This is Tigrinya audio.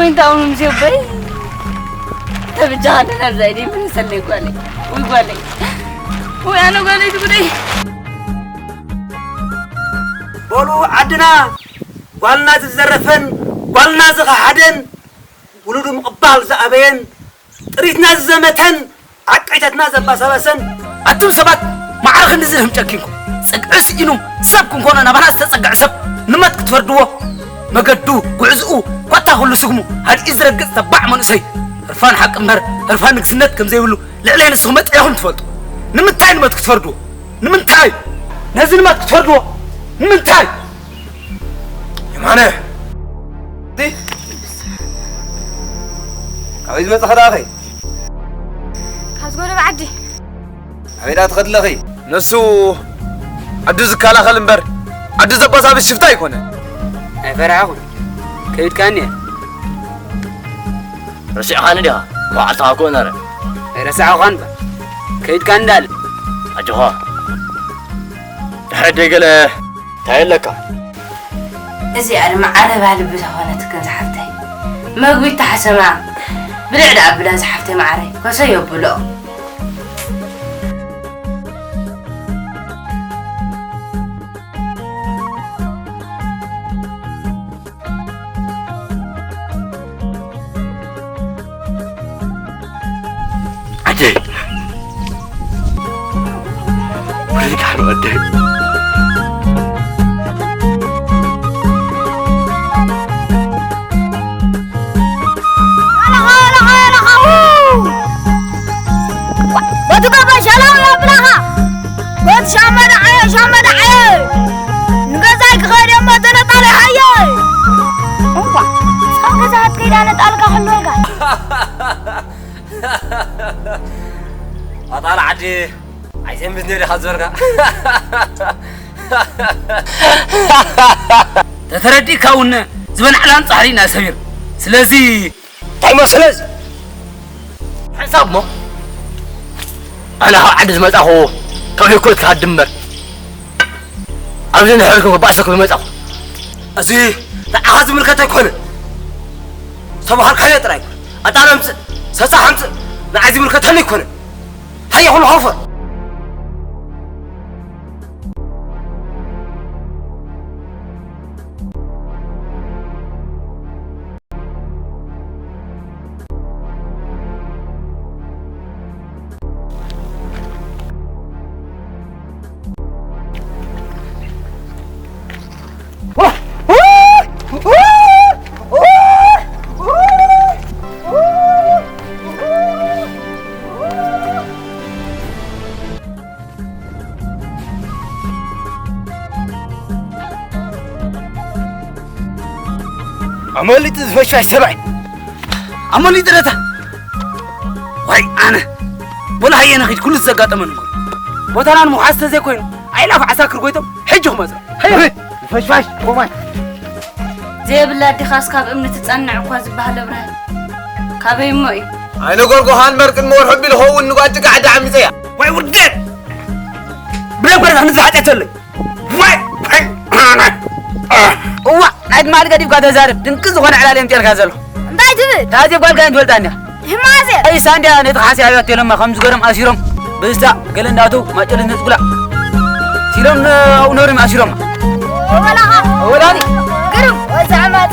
እንታይ ሆኖም ዚዮበይ? ተብጃ ሓደ ነብዛ ኢደይ ምንሰለይ ጓለይ። ወይ ጓለይ። ወይ ኣነ ጓለይ ትጉደይ። በሉ ዓድና ጓልና ዝዘረፈን ጓልና ዝኸሓደን ውሉዱ ምቕባል ዝኣበየን ጥሪትና ዝዘመተን ዓቀይተትና ዘባሳበሰን ኣቱም ሰባት ማዕረ ክንድዚ ርህም ጨኪንኩም ጽግዒ ስኢኑ ሰብ ክንኮኖ ናባና ዝተጸግዐ ሰብ ንመት ክትፈርድዎ መገዱ ጉዕዝኡ ኮታ ኩሉ ስግሙ ሃድኢ ዝረግጽ ተባዕ መንእሰይ ህርፋን ሓቂ እምበር ህርፋን ንግስነት ከም ዘይብሉ ልዕሊ ንስኹም መጥዕኹም ትፈልጡ ንምንታይ ንመት ክትፈርድዎ ንምንታይ ነዚ ንመት ክትፈርድዎ ንምንታይ የማነ ካበይ ዝመፅእ ኸዳኸይ ካብ ዝጎደብ ዓዲ ኣበይ ዳ ትኸድለኺ ነሱ ዓዱ ዝከላኸል እምበር ዓዱ ዘባሳብስ ሽፍታ ኣይኮነ ኣይፈራሕኹን ከይድካኒ እየ ረሲዕኻኒ ዲኻ መዓልትኻ ኮ ነረ ኣይረሳዕዃን ባ ከይድካ እንዳለ ኣጆኻ ድሕረ ደይ ገለ እንታይ ኣለካ እዚኣ ድማ ዓለባ ልቢ ዝኾነትክን ዝሓፍተይ መግቢ ተሓሰማ ብልዕ ደኣ ብላ ዝሓፍተይ መዓረይ ኮሰ የብሎ ዓደይ ወደይ ካልእ ወደይ በቲ ገባ ሸላም የብላኻ በቲ ሻመዳ ዓየ ሻመዳ ዓየ ንገዛይ ክኸድ እሞ ተነጣለ ሃየ እዋ ስኻ ገዛሃት ከይዳ ነጣልካ ክህልወልካ ኣጣል ዓዲ ኣይዘምዝ ነሪ ካብ ዝበርካ ተተረዲእካ እውን ዝበናዕላን ፃሕሪ ኢና ሰሚር ስለዚ እንታይ መስለ እዚ ሓንሳብ እሞ ኣነ ካብ ዓዲ ዝመፃኹ ካብ ህይኮት ክሃድ ድምበር ኣብዚ ንሕልኩም ክባእሰኩም ዝመፃኹ እዚ ንዓኻ ዝምልከት ኣይኮነ ዝተባሃልካዮ ጥራይ ኣጣል ኣምፅእ ሰፃ ሓምፅእ ንዓይ ዝምልከተኒ ኣይኮነ ሃየ ኩሉ ሃውፈር ኣመሊጡ ዝፈሻሽ ሰብኣይ ኣመሊጡ ደታ ዋይ ኣነ ቦላ ሃየ ንኺድ ኩሉ ዘጋጠመን እኮ ቦታና ንምውሓስ ተዘይኮይኑ ኣይላፍ ዓሳክር ጎይቶም ሕጂ ክመፅእ ፈሽፋሽ ኮማይ ዘየብላ ኣዴኻስ ካብ እምኒ ትጸንዕ እኳ ዝበሃል ኣብርሀ ካበይ እሞ እዩ? ኣይነገርኩኻን እምበር ቅድሚ ወርሒ ኣቢሉ ኸውን ንጓል ጭቃ ዓዲ ዓሚጸያ። ዋይ ውርደት! ብደም ከርካ ንዝሓጨተለይ ዋይ እዋ ናይ ትማሊ ገዲፍካ ተዛረብ ድንቂ ዝኾነ ዕላል የምፅኤልካ ዘለኹ እንታይ ትብል? ታዜ ጓል ጋይን ትፈልጣ እንዲያ ይማዘ ኣይ ሳንድያ ነቲ ሓሲ ኣብያት ቴለማ ከም ዝገርም ኣሲሮም ብዝታ ገለ እንዳተው ማጨለ ነፅጉላ ሲሎም ኣብኡ ነርም ኣሲሮም ወላኻ ወላኒ ግርም ወዘዕመት